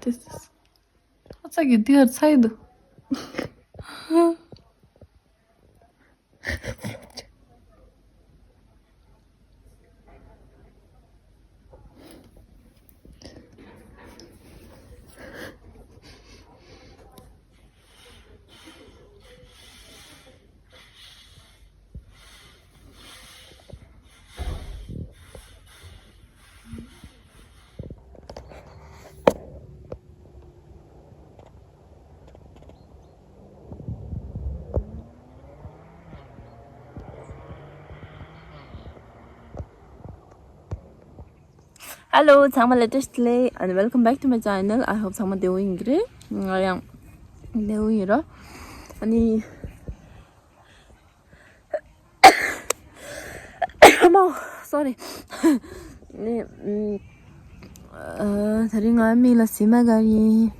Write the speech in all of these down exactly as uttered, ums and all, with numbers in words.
This is. ཨ་ཙག་གི་འདི་ཡར་ཚ་ཡི་འདུག Hello, ཚང་མ་ལ་བཀྲ་ཤིས་བདེ་ལེགས། and welcome back to my channel. I hope ཚང་མ་བདེ་པོ་ཡིན་གྱི་རེད། ང་ཡང་བདེ་པོ་ཡིན་ར། ཨ་ནི། མོ། sorry. ནི། ཨ། དེ་རིང་ང་མིག་ལ་ཟི་མ་ག་རེ་ཡིན།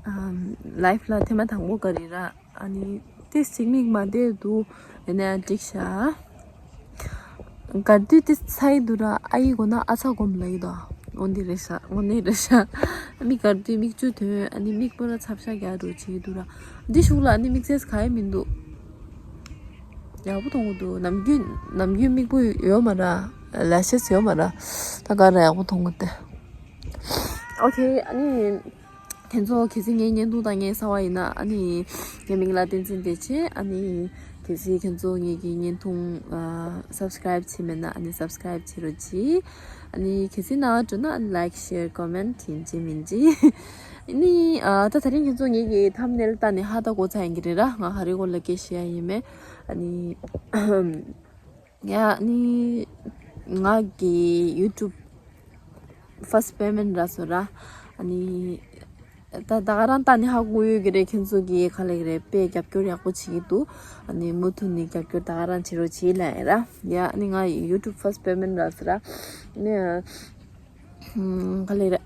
ཨམ། life ལ་ཐེངས་མ་དང་པོ་ག་རེ་ར། ཨ་ནི། ཏིས་ཅིག་མིག་མ་བདེ་འདུག་ཡིན་ནའང་འགྲིག་ཤག་གར་དུས་ཏིས་ཚ་ཡི་འདུག་ར། ཨ་ཡི་གོ་ན་ཨ་ཚ་སྒོམ་ལ་ཡི་དོ། འོ་འདི་རེད་ཤག་འོ་ནི་རེད་ཤག་མིག་གར་དུས་མིག་ཆུ་ཐོན། ཨ་ནི་མིག་པོ་ར་ཚབ་ཤ་རྒྱག་འགྲོ་བྱེད་ཀྱི་འདུག་ར། འདི་གཞུག་ལ་ཨ་ནི་དམིགས་བསལ་ག་ཡི་མི་འདུག་ཡག་པོ་མཐོང་གི་འདུག་ནམ་རྒྱུན་ནམ་རྒྱུན་མིག་པོ་ཡོད་མ་ར། ལེ་ཤེས་ཡོད་མ་ར། ད་ག་ར་ཡག་པོ་མཐོང་གི་སྟེ། ཨོ་ཁེ། ཨ་ནི། ཁྱེད་ཚོ་གལ་སྲིད་ངའི་བརྙན་ཐུང་ལྟ་མཁན་གསར་པ་ཡིན་ན། ཨ་ནི། ངའི་མིང་ལ་བསྟན་འཛིན་བདེ་ཆེན། ཨ་ནི། གལ་སྲིད་ཁྱེད་ཚོ་ངེད་ཀྱི་བརྙན་ཐུང་ཨ། subscribe བྱས་མེད་ན། ཨ་ནི་subscribe བྱེད་རོགས་གྱིས། ཨ་ནི་གལ་སྲིད་ན་འགྲོ་ན་like share comment ཡིན་གཅིག་མིན་གཅིག་ཨ་ནི་ཨ། ད་དེ་རིང་ཁྱེད་ཚོ་ངེད་ཀྱི་thumbnail ལྟ་ནས་ཧ་ད་གོ་ཚ་ཡིན་གྱི་རེད་ར། ང་ག་རེ་སྐོར་ལ་སྐད་བཤད་ཡ་ཡིན་མེད། ཨ་ནི། ཡ་ནི། ང་གི་YouTube first payment རག་སོང་ར། ཨ་ནི། ད་ད་ག་རང་ལྟ་ནི་ཧ་གོ་ཡོད་ཀྱི་རེད། ཁྱེད་ཚོ་གིས་ག་ལབ་ཀྱི་རེད། དཔེ་རྒྱབ་སྐྱོར་ཡག་པོ་བྱེད་ཀྱི་འདུག་ཨ་ནི་མུ་མཐུད་ནས་རྒྱབ་སྐྱོར་ད་ག་རང་བྱེད་རོགས་བྱེད་ལབ་ཡ་ར། ཡ་ནི་ང་YouTube first payment རག་སོང་ར། ནི། ཨ། ག་ལབ་ར།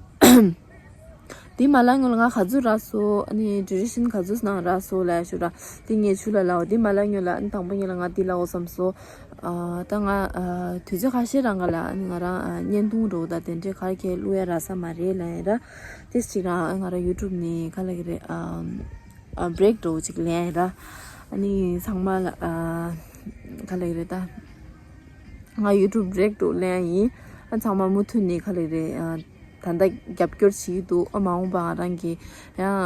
དེ་མ་ལ་ངོ་ལ་ང་ག་ཚོད་རག་སོང་། ཨ་ནི་duration ག་ཚོད་ནང་རག་སོང་ལབ་ཞུ་ར། དེ་ངས་ཆུ་ལ་ལའོ། དེ་མ་ལ་ངོ་ལ་ཨ་ནི་དང་པོ་ཉིད་ལ་ང་དེ་ལའོ་བསམ་སོང་། ཨ། ད་ང་ཨ། དུས་ཚོད་ཁ་ཤས་རང་ག་ལ་ཨ་ནི་ང་རང་ཨ། བརྙན་ཐུང་འགྲོ་ད་དེ་འདྲའི་གར་ཁྱེད་བླུག་ཡ་རག་ས་མ་རེད་ལབ་ཡ་ར། དེ་ཅིག་རང་ཨ། ང་རང་YouTube ནས་ག་ལབ་ཀྱི་རེད། ཨ། ཨ། break འགྲོ་ཅིག་ལེན་ཡ་ར། ཨ་ནི་ཚང་མ་ལ་ཨ། ག་ལབ་ཀྱི་རེད་ད། ང་YouTube break འགྲོ་ལེན་ཡ་ཡིན། ཨ། ཚང་མ་མུ་མཐུད་ནས་ག་ལབ་ཀྱི་རེད། ཨ། ད་ལྟ་རྒྱབ་སྐྱོར་བྱེད་ཀྱི་འདུག་ཨ། མ་འོངས་པ་ང་རང་གི་ཡང་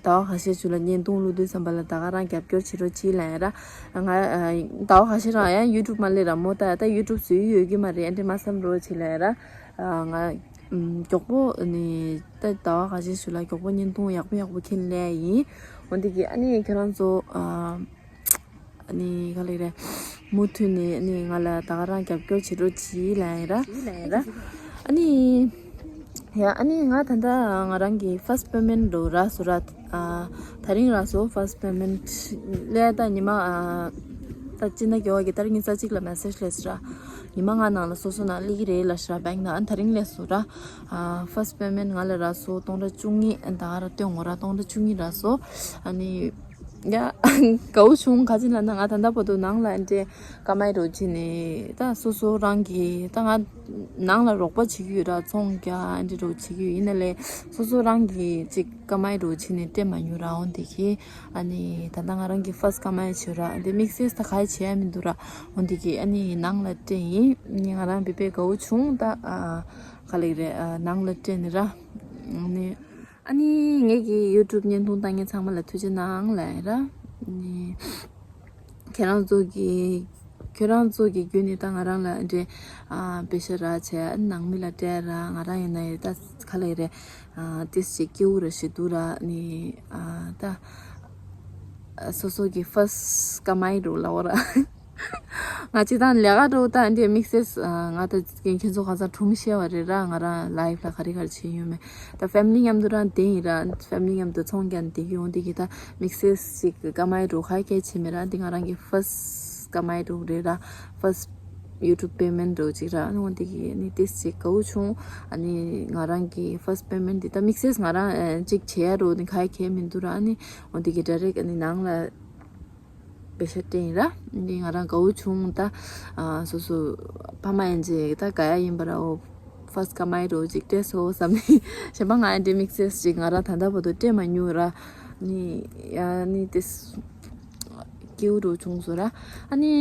ཟླ་བ་ཁ་ཤས་ཅིག་ལ་བརྙན་ཐུང་བླུག་དུས་ཙམ་པ་ལ་ད་ག་རང་རྒྱབ་སྐྱོར་བྱེད་རོགས་གྱིས་ལབ་ཡ་ར། ང་ཟླ་བ་ཁ་ཤས་རང་ཡང་YouTube མ་སླེབས་ར་མོ། ད་ད་YouTube བཟོ་ཡི་ཡོད་ཀྱི་མ་རེད། ཨ་འདྲེ་མ་བསམ་རོགས་བྱེད་ལབ་ཡ་ར། ང་མགྱོགས་པོ་ནི་ད་ཟླ་བ་ཁ་ཤས་ཤིག་ལ་མགྱོགས་པོ་བརྙན་ཐུང་ཡག་པོ་ཡག་པོ་ཁྱེར་ལེན་ཡ་ཡིན། འོ་འདི་གི་ཨ་ནི་ཁྱེད་རང་ཚོ། ཨ་ནི་ག་ལབ་རེད། མུ་མཐུད་ནས་ཨ་ནི་ང་ལ་ད་ག་རང་རྒྱབ་སྐྱོར་བྱེད་རོགས་གྱིས་ལབ་ཡ་ར། ཨ་ནི། ཡ་ཨ་ནི་ང་ད་ལྟ་ང་རང་གི་first payment འགྲོ་རག་སོང་ར། ཨ། ད་རིང་རག་སོང་first payment སླེབས་ད་ཉི་མ། ཨ། ད་སྤྱི་ཟླ་བརྒྱད་པ་གི་ཏ་རིག་ཉི་ཤུ་རྩ་གཅིག་ལ་message སླེབས་སོང་ར། ཉི་མ་ལྔ་ནང་ལ་སོ་སོ་ནང་སླེབས་ཀྱི་རེད་ལབ་ཤག bank ནང་། ཨ་ད་རིང་སླེབས་སོང་ར། ཨ། first payment ང་ལ་རག་སོང་སྟོང་ཕྲག་བཅུ་གཉིས། ཨ་ད་ག་ར་སྟོན་འོ་ར་སྟོང་ཕྲག་བཅུ་གཉིས་རག་སོང་། ཨ་ནི། ཡ། དགའ་བོ་བྱུང་། ག་ཅི་ལབ་ན་ང་ད་ལྟ་བར་དུ་ནང་ལ་ཨ་འདྲེ་ཀ་མའི་རོ་བྱས་ནས་ད་སོ་སོ་རང་གི་ད་ང་ནང་ལ་རོགས་པ་བྱེད་ཀྱི་ཡོད་ར། ཚོང་རྒྱག་ཨ་འདྲེ་རོ་བྱེད་ཀྱི་ཡོད། ཡིན་ན་ལས་སོ་སོ་རང་གི་ཅིག་ཀ་མའི་རོ་བྱས་ནས་སྤྲད་མ་མྱོང་ར། འོ་འདི་གི་ཨ་ནི་ད་ལྟ་ང་རང་གི་first ཀ་མའི་བྱོས་ར། འདི་དམིགས་བསལ་ད་ག་ཡི་བྱེད་ཡ་མི་འདུག་ར། འོ་འདི་གི་ཨ་ནི་ནང་ལ་སྤྲད་ཡིན། ཨ་ནི་ང་རང་བི་བི་དགའ་བོ་བྱུང་། ད་ཨ་ག་ལབ་རེད། ཨ་ནང་ལ་སྤྲད་ནས་ར། ཨ་ནི། ཨ་ནི་ངེད་ཀྱི་YouTube བརྙན་ཐུང་ལྟ་མཁན་ཚང་མ་ལ་ཐུགས་རྗེ་གནང་ལབ་ཡ་ར། ཨ་ནི་ཁྱེད་རང་ཚོ་གི་ཁྱེད་རང་ཚོ་གི་བརྒྱུད་ནས་ད་ང་རང་ལ་འདྲེ་ཨ་པེ་ཤ་རག་བྱས། ཨ་ནི་ནང་མི་ལ་སྤྲད་ར། ང་རང་ཡིན་ན་ཡང་ད་ག་ལབ་རེད། ཨ་ཏིས་ཅིག་སྐྱིད་པོ་ར་ཞིག་འདུག་ར། ཨ་ནི་ཨ་ད་སོ་སོ་གི་first ཀ་མའི་རོ་ལབ་འོ་ར། ང་སྤྱིར་བཏང་ལས་ཀ་འགྲོ་ད་འདི་དམིགས་བསལ། ཨ་ང་ད་ཁྱེད་ཚོ་ག་ས་གྲུང་ཤེས་པ་རེད་ར། ང་རང་life ལ་ག་རེ་ག་རེ་བྱེད་ཡོད་མེད། ད་family མཉམ་དུ་རང་བསྡད་ཡིན་ར། family མཉམ་དུ་ཚོང་རྒྱག་བསྡད་ཀྱི་ཡོང་དེ་གི་ད་དམིགས་བསལ་ཞིག་ཀ་མའི་རོ་ག་གལ་ཆེ་མེད་ར། འདི་ང་རང་གི་first ཀ་མའི་རོ་རེད་ར། first YouTube payment རོ་ཅིག་ར། ཨ་ནི་འོ་དེ་གི་ཨ་ནི་ཏིས་ཅིག་དགའ་བོ་བྱུང་། ཨ་ནི་ང་རང་གི་first payment འདི་ད་དམིགས་བསལ་ང་རང་ཨ་ཅིག་བྱེད་ཡ་རོ་ནི་ག་གལ་མི་འདུག་ར། ཨ་ནི་འོ་དེ་གི་direct ཨ་ནི་ནང་ལ་པེ་ཤ་སྤྲད་ཡིན་ར། འདི་ང་རང་དགའ་བོ་བྱུང་། ད་ཨ་སོ་སོ་ཕ་མ་ཡན་ཆད་ད་དགའ་ཡ་ཡིན་པ་ར། འོ་ ཕར་སི་ཀ་མའི་རོ་ཅིག་སྤྲད་སོང་བསམ་ནས། གཞན་པ་ང་ཨེ་འདྲའི་དམིགས་བསལ་ཅིག་ང་རང་ད་ལྟ་བར་དུ་སྤྲད་མ་མྱོང་ར། ནི་ཡ་ནི་དེ་སྐྱིད་པོ་རུ་བྱུང་སོང་ར། ཨ་ནི་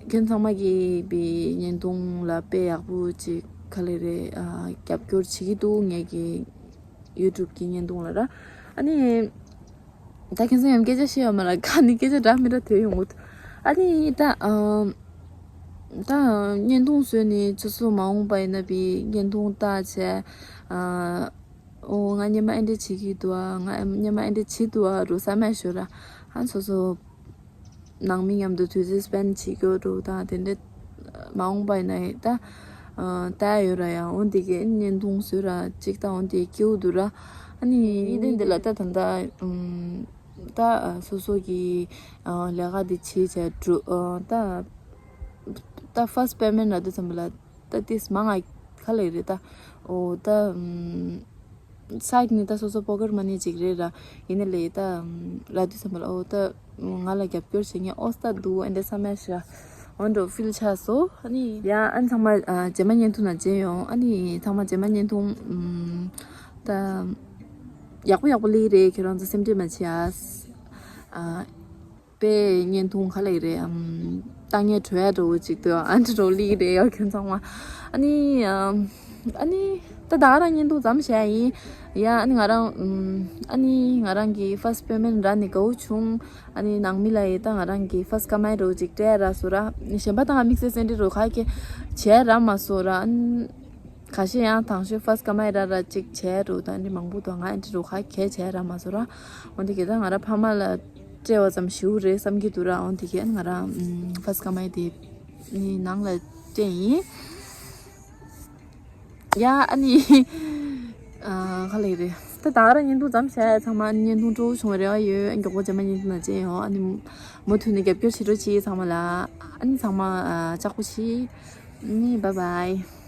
ཁྱོད་ཚང་མ་གིས་བི་བརྙན་ཐུང་ལ་དཔེ་ཡག་པོ་ཅིག་ག་ལེ་རེད། ཨ་རྒྱབ་སྐྱོར་བྱེད་ཀྱི་འདུག་ངེད་ཀྱི་ཡུ་ཊུབ་ཀྱི་བརྙན་ཐུང་ལ་ར། ཨ་ནི། ད་ཁྱེད་ཚོ་ཡང་སྐད་ཆ་བཤད་ཡོད་མ་རེད། ཁ་ནས་སྐད་ཆ་འདྲ་མི་འདྲ་ཐོས་ཡོང་གི་འདུག་ཨ་ནི་ད་ཨམ། ད་བརྙན་ཐུང་བཟོས་ནས་ཁྱོད་ཚོ་མ་འོངས་པ་ཡིན་ན་བི་བརྙན་ཐུང་ལྟ་བྱས། ཨ། ཨོ་ང་སྔོན་མ་ཨེ་འདྲ་བྱེད་ཀྱི་འདུག་ཨ། ང་སྔོན་མ་ཨེ་འདྲ་བྱེད་འདུག་ཨ་རུ་བསམ་ཡ་ཤོད་ར། ཨ་ཚོ་ཚོ་ནང་མི་མཉམ་དུ་དུས་ཚོད་སྤེན་བྱེད་རྒྱུ་འདྲ་དང་དེ་འདྲ། མ་འོངས་པ་ཡིན་ན་ད་ཨ་ལྟ་ཡོད་ར། ཡང་འོ་འདི་གའི་བརྙན་ཐུང་བཟོས་ར་ཅིག་ད་འོ་འདི་སྐྱིད་པོ་འདུག་ར། ཨ་ནི་ཡིན་དེ་འདི་ལ་ད་ད་ད་ཨམ། ད་ཨ་སོ་སོ་གི་ཨ་ལས་ཀ་འདི་བྱེད་བྱས་འགྲོ། ཨ་ད་ད་ཕར་སི་པེ་མེན་ཊ་ལབ་དུས་ཙམ་པ་ལ་ད་ཏིས་མང་ང་ག་ལེ་རེད་ད། ཨོ་ད་ཨམ། སའིཌ་ནི་ད་སོ་སོ་པོ་ཀེཊ་མ་ནི་ཅིག་རེད་ར། ཡིན་ནའི་ལས་ད་ཨམ། ལབ་དུས་ཙམ་པ་ལ་ཨོ་ད་ང་ལ་རྒྱབ་སྐྱོར་བྱེད་མཁན་ཨོ་སྟག་འདུག་ཨེ་འདྲ་བསམ་ཡ་ཤ་འོ་འདྲ་ཕིལ་ཆགས་སོང་། ཨ་ནི་ཡ་ཨ་ནི་ཚང་མ་ཨ་རྗེས་མ་བརྙན་ཐུང་ནང་མཇལ་ཡོང་། ཨ་ནི་ཚང་མ་རྗེས་མ་བརྙན་ཐུང་ཨམ། ད་ཡག་པོ་ཡག་པོ་སླེབས་རེད། ཁྱེད་རང་ཚོ་སེམས་ཁྲལ་མ་བྱེད་ཨ། ཨ། དཔེ་བརྙན་ཐུང་ག་ལེ་རེད། ཨམ། ལྟ་ངན་བྲོ་ཡ་འདྲ་བོ་ཅིག་འདུག་ཨ་འདྲ་འདྲ་བོ་སླེབས་རེད་ཡ་ཁྱོད་ཚང་མ། ཨ་ནི་ཨམ། ཨ་ནི་ད་ད་ག་རང་བརྙན་ཐུང་ཙམ་བྱས་ཡིན། ཡ་ཨ་ནི་ང་རང་ཨམ། ཨ་ནི་ང་རང་གི་ཕར་སི་པེ་མེན་ཊ་རག་ནས་དགའ་བོ་བྱུང་། ཨ་ནི་ནང་མི་ལ་ཡི་ད་ང་རང་གི་ཕར་སི་ཀ་མའི་རོ་ཅིག་སྤྲད་རག་སོང་ར། གཞན་པ་ད་ང་དམིགས་བསལ་སེ་འདྲ་འདྲ་བོ་ག་གེ་བྱས་རག་མ་སོང་ར། ཨ་ནི། ཁ་ཤས་ཡང་དང་ཤོས་ཕར་སི་ཀ་མའི་ར་ར་ཅིག་བྱས་འདྲ་བོ་དང་འདི་མང་པོ་འདུག་ང་ཨེ་འདྲ་འདྲ་བོ་ག་གེ་བྱས་རག་མ་སོང་ར། འོ་འདི་ག་ད་ང་རང་ཕ་མ་ལ་སྤྲད་པ་ཙམ་ཞུ་རེད་བསམ་གྱི་འདུག་ར། འོ་འདི་ག་ང་རང་ཕར་སི་ཀ་མའི་དེ་ནི་ནང་ལ་སྤྲད་ཡིན། ཡ་ཨ་ནི་ཨ་ག་ལེ་རེད། ད་ད་ག་རང་བརྙན་ཐུང་ཙམ་བྱས། ཚང་མ་ཨ་ནི་བརྙན་ཐུང་སྤྲོ་བོ་བྱུང་བའི་རེ་བ་ཡོད། ཨ་མགྱོགས་པོ་རྗེས་མ་བརྙན་ཐུང་ནང་མཇལ་ཡོང་། ཨ་ནི་མུ་མཐུད་ནས་རྒྱབ་སྐྱོར་བྱེད་རོགས་གྱིས་ཚང་མ་ལ། ཨ་ནི་ཚང་མ་ཨ་ལྕགས་པོ་བྱེད། ཨ་ནི་བཱའི་བཱའི།